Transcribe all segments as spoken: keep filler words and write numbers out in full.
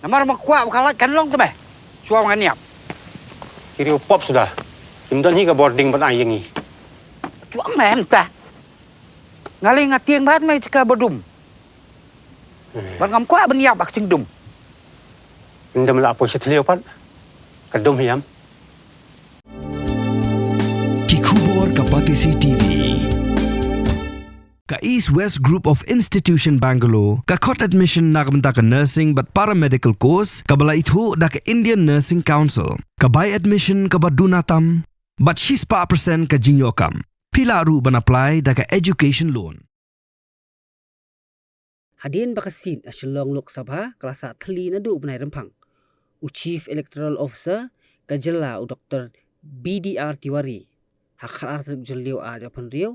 Namar ma kwah ba ka lait kan long te me. Shuwa ngan ïap. Ki riew pop suda. Kim don hi ka bording ban ai ïa ngi. Chuang me mynta. Nga lei nga tieng bad me jaka ba dum. Bad ngam kwah ban ïap bad ka jingdum. Ndem la poi sha thliew pat. Ka dum hiam. Ki khubor ka Batesi T V. Ka East West Group of Institution Bangalore ka khot admission na ka bynta ka nursing bad paramedical course kaba la ithuh da ka Indian Nursing Council. Ka bai admission kaba duna tam bad shispah percent ka jingïoh kam. Phi lah ruh ban apply da ka education loan. Hadien ba ka seat ha Shillong Lok Sabha ka la sah thylli naduh u bnai Rymphang, u Chief Electoral Officer ka jylla u Doctor B D R Tiwari, ha khatar tarik Jylliew arhajar arphew hynriew,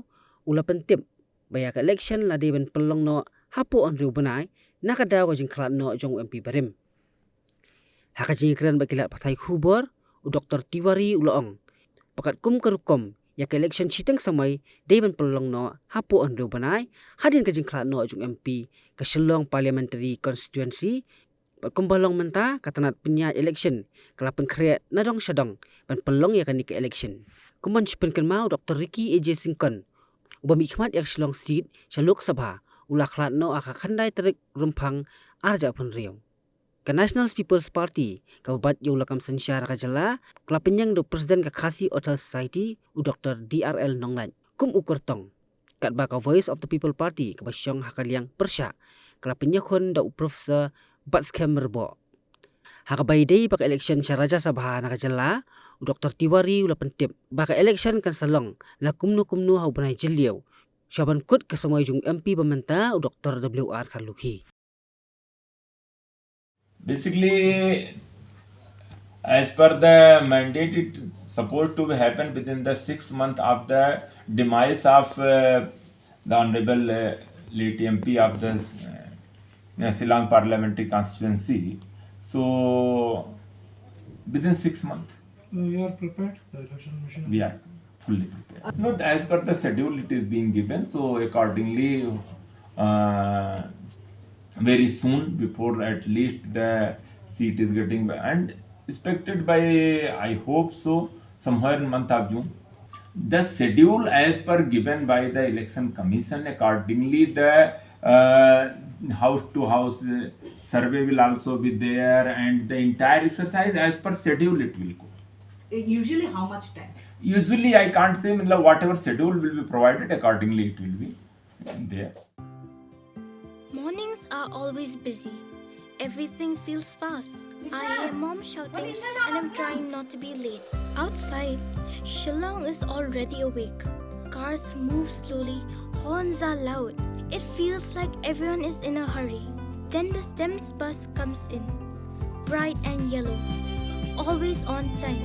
u la pyntip ba ïa ka election la dei ban pynlong noh hapoh hynriew bnai na ka daw ka jingkhlad noh jong u M P barim. Ha ka jingïakren bad ki lad pathai khubor, u Doctor Tiwari u la ong ba katkum ka rukom ïa ka election shiteng samoi dei ban pynlong noh hapoh hynriew bnai hadien ka jingkhlad noh jong u M P ka Shillong Parliamentary Constituency. Bad kumba long mynta, ka tnat pynïaid election ka la pynkhreh na dong sha dong ban pynlong ïa kane ka election. Kum ban shu pynkynmaw, u Doctor Ricky A J Syngkon, uba mihkhmat ïa ka Shillong seat sha Lok Sabha, u la khlad noh ha ka khyndai tarik Rymphang arhajar arphew hynriew. Ka National People's Party, kaba bat ïa u lakam synshar ha ka jylla, ka la pynïeng da u President ka Khasi Authors Society, u Doctor D R L Nonglait, kum u kyrtong. Katba ka Voice of the People Party kaba shong ha ka liang pyrshah ka la pynïakhun da u Professor Batskhem Rboh. Ha kaba ïadei bad ka election sha Rajya Sabha na ka jylla, u Doctor Tiwari u la pyntip ba ka election kan sa long la kumno kumno ha u bnai Jylliew, shuwa ban kut ka samoi jong u M P ba mynta, u Doctor W R Kharlukhi. Basically, as per the mandate, it supposed to be happen within the six month of the demise of, uh, the Honorable, uh, late M P of the, uh, Shillong Parliamentary Constituency. So, within six months. No, you are prepared, the election commission? We are fully prepared. No, as per the schedule, it is being given. So accordingly, uh, very soon, before at least the seat is getting, and expected by, I hope so, somewhere in month of June. The schedule as per given by the Election Commission, accordingly the, uh, house to house, uh, survey will also be there, and the entire exercise as per schedule it will go. Usually how much time? Usually I can't say, matlab, whatever schedule will be provided, accordingly it will be there. Mornings are always busy. Everything feels fast. I hear mom shouting and I'm trying not to be late. Outside, Shillong is already awake. Cars move slowly, horns are loud. It feels like everyone is in a hurry. Then the STEMS bus comes in, bright and yellow, always on time.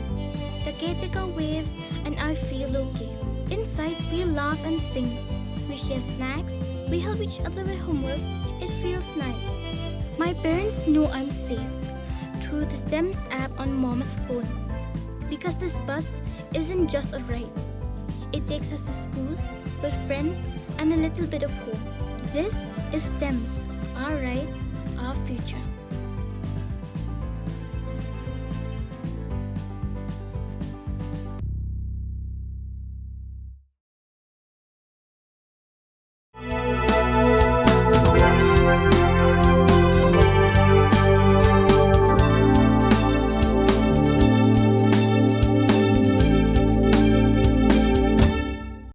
The caretaker waves and I feel okay. Inside, we laugh and sing. We share snacks. We help each other with homework. It feels nice. My parents know I'm safe through the STEMS app on mom's phone. Because this bus isn't just a ride. It takes us to school, with friends, and a little bit of hope. This is STEMS, our ride, our future.